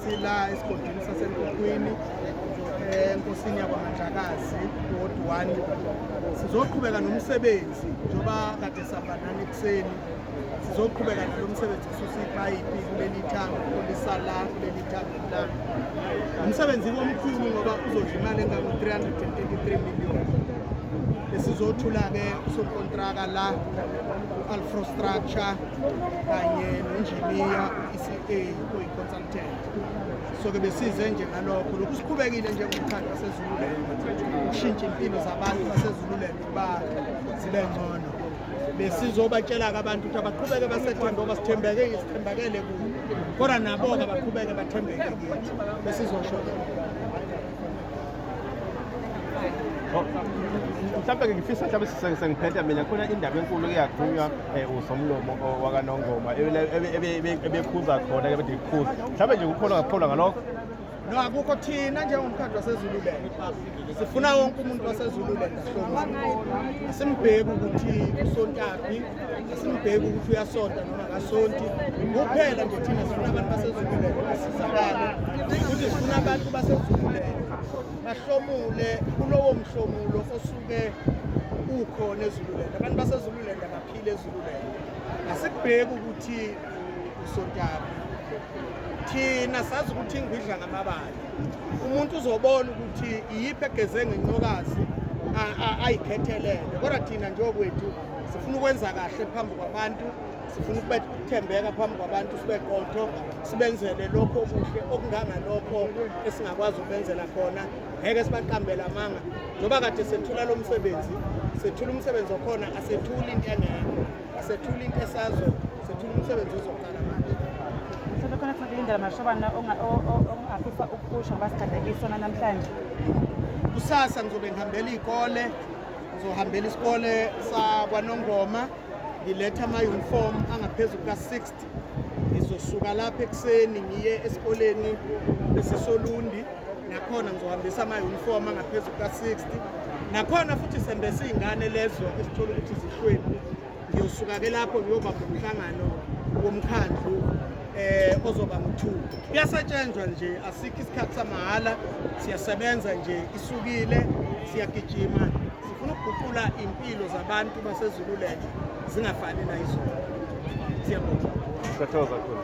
Sila esigodini saseNkukhwini enkosini yakwaMandlakazi Ward 1. Sizoqhubeka nomsebenzi njengoba kade sihamba nani ekuseni. Sizoqhubeka nalo msebenzi osusa ipayipi kuleli thangi olisala kuleli thangi la. Umsebenzi omkhulu ngoba uzodla imali engango-333 million. Esizothula-ke usonkontraka la u-Alfrostructure kanye nonjiniya u-ECA oyi-consultant. So-ke besize nje ngalokho. Lokhu siqhubekile njengomkhandlu waseZululand ukushintsha impilo zabantu baseZululand ukuba zibe ngcono. Besizobatshela-ke abantu ukuthi abaqhubeke basethembe ngoba sithembeke sithembakele kubo, kodwa nabo-ke abaqhubeke bathembeke kithi. Besizosho Mhlawumbe-ke ngifisa mhlawumbe sengiphetha mina khona indaba enkulu eyakhulunywa usomlomo wakaNongoma ebekhuza khona ke bede ikhuza mhlawumbe nje kukhona ngakukholwa ngalokho. No, akukho. Thina njengomkhandlu waseZululand sifuna wonke umuntu waseZululand ahlomule. Asimbheki ukuthi usontaphi, asimbheki ukuthi uyasonta noma akasonti. Kuphela nje thina sifuna abantu baseZululand basizakale, futhi sifuna abantu baseZululand bahlomule kulowo mhlomulo osuke ukhona eZululand. Abantu baseZululand abaphile eZululand. Asikubheki ukuthi usontaphi. Thina sazi ukuthi ingwidla ngamabala. Umuntu uzobona ukuthi iyiphi egeze ngenyokazi ayikhethelele, kodwa thina njengokwethu sifuna ukwenza kahle phambi kwabantu, sifuna ukubethembeka phambi kwabantu, sibe qotho, sibenzele lokho okuhle okungangalokho esingakwazi ukubenzela khona. Ngeke sibaqambele amanga. Njengoba kade sethula lo msebenzi, sethula umsebenzi okhona, asethuli into engekho, asethuli into esazo, sethula umsebenzi ozoqala manje. Mhlawumbe khona kusakulindela Mashobana ongafisa ukukusho ngoba sigadakisona namhlanje. Kusasa ngizobe ngihambela iy'kole, ngizohambela isikole sakwaNongoma, ngiletha ama-uniform angaphezu kuka-60. Ngizosuka lapha ekuseni ngiye esikoleni esisoLundi, nakhona ngizohambisa ama-uniform angaphezu kuka-60. Nakhona futhi sembese iy'ngane lezo esithola ukuthi zihlwempu. Ngiyosuka-ke lapho ngiyobamba umhlangano womkhandlu ozoba ngo-2. Kuyasetshenzwa nje, asikho isikhathi samahhala, siyasebenza nje, isukile, siyagijima, sifuna ukuguqula impilo zabantu baseZululand zingafani nayizolo. Siyabonga. Siyathokoza kakhulu.